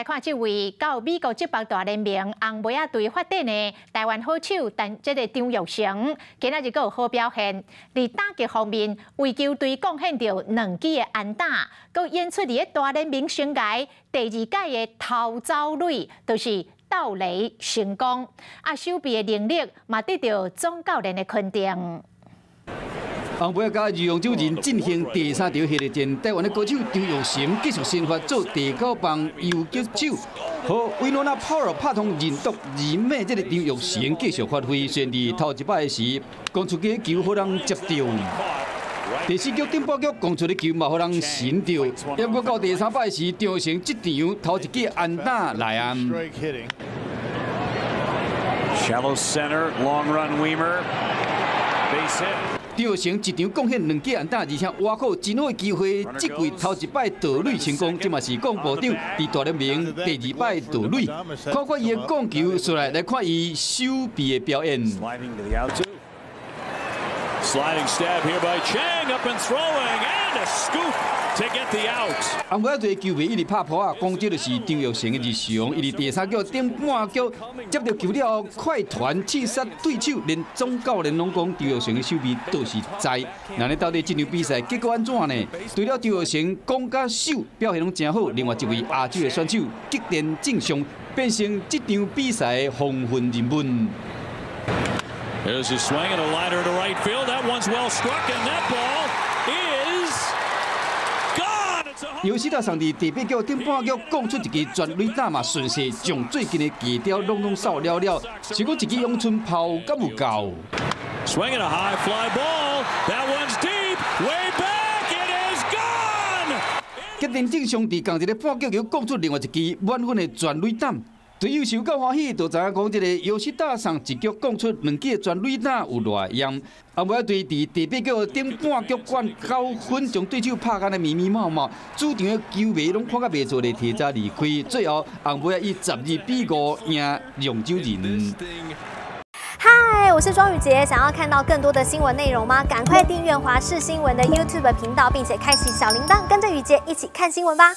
看這位到美國職棒大聯盟紅襪仔隊發展的台灣好手，但這个張育成今仔日閣有好表現。佇打擊方面，為球隊貢獻著兩支的安打，閣演出佇咧大聯盟生涯第二屆的偷走壘，就是盜壘成功。啊，守備的能力嘛得到總教練的肯定。紅襪仔佮釀酒人進行第三場系列戰，台灣的高手張育成繼續先發做第九棒游擊手，予維羅納炮爾拍通任督二脈，這个張育成繼續發揮，雖然佇頭一擺時，攻出去球予人接著，第四局頂半局攻出的球嘛予人神著，抑閣到第三擺時，張育成這場頭一支安打來啊。 Shallow center, long run Wiemer, base hit. 張育成一場貢獻兩支安打，而且挖苦真好的機會，這季頭一擺盜壘成功，這嘛是龔部長佇大聯盟第二擺盜壘。看看伊的摃球出來，來看伊守備的表演。 Sliding stab here by Chang, up and throwing, and a scoop to get the out. 紅襪仔隊球迷一直拍噗仔，講這就是張育成的日常。伊佇第三局頂半局接著球了後，快傳刺殺對手，連總教練攏講張育成的守備都是在。那呢到底這場比賽結果按怎呢？除了張育成攻佮守表現攏誠好，另外一位亞洲的選手吉田正尚變成這場比賽的風雲人物。 There's a swing and a liner to right field. That one's well struck, and that ball is gone. 尤斯達上佇第八局頂半局摃出一支全壘打嘛，順勢將最近的低調攏總掃了了，是講一支陽春炮敢有夠？ Swing and a high fly ball. That one's deep, way back. It is gone. 吉田正尚佇仝一个半局又摃出另外一支滿分的全壘打。隊友受夠歡喜，就知影講這个尤斯達上一局摃出兩支全壘打有偌嚴。紅襪仔隊佇第八局頂半局灌9分，將對手拍甲呢迷迷冒冒，主場的球迷攏看甲袂做咧，提早離開。最後紅襪仔以12比5贏釀酒人。嗨，我是莊宇傑，想要看到更多的新聞內容嗎？趕快訂閱華視新聞的 YouTube 頻道，並且開啟小鈴鐺，跟着宇傑一起看新聞吧。